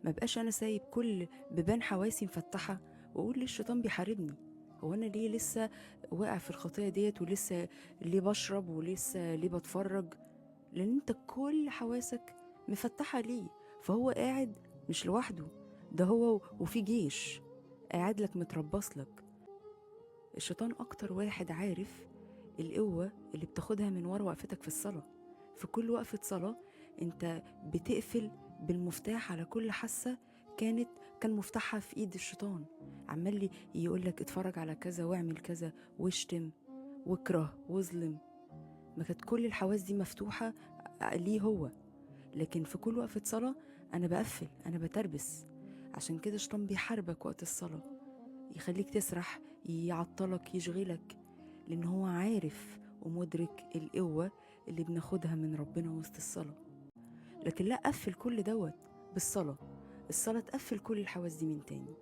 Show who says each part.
Speaker 1: ما بقاش انا سايب كل بيبان حواسي مفتحة واقول ليه الشيطان بيحاربني، هو انا ليه لسه واقع في الخطية ديت، ولسه ليه بشرب، ولسه ليه بتفرج؟ لان انت كل حواسك مفتحة ليه، فهو قاعد مش لوحده، ده هو وفي جيش قاعد لك متربص لك. الشيطان اكتر واحد عارف القوة اللي بتاخدها من ورا وقفتك في الصلاة. في كل وقفة صلاة انت بتقفل بالمفتاح على كل حاسة كان مفتاحها في ايد الشيطان، عمال يقول لك اتفرج على كذا واعمل كذا واشتم واكره واظلم. ما كانت كل الحواس دي مفتوحة ليه هو، لكن في كل وقفة صلاة أنا بقفل، أنا بتربس. عشان كده الشيطان بيحاربك وقت الصلاة، يخليك تسرح، يعطلك، يشغلك، لأن هو عارف ومدرك القوة اللي بناخدها من ربنا وسط الصلاة. لكن لا، قفل كل دوت بالصلاة. الصلاة تقفل كل الحواس دي من تاني.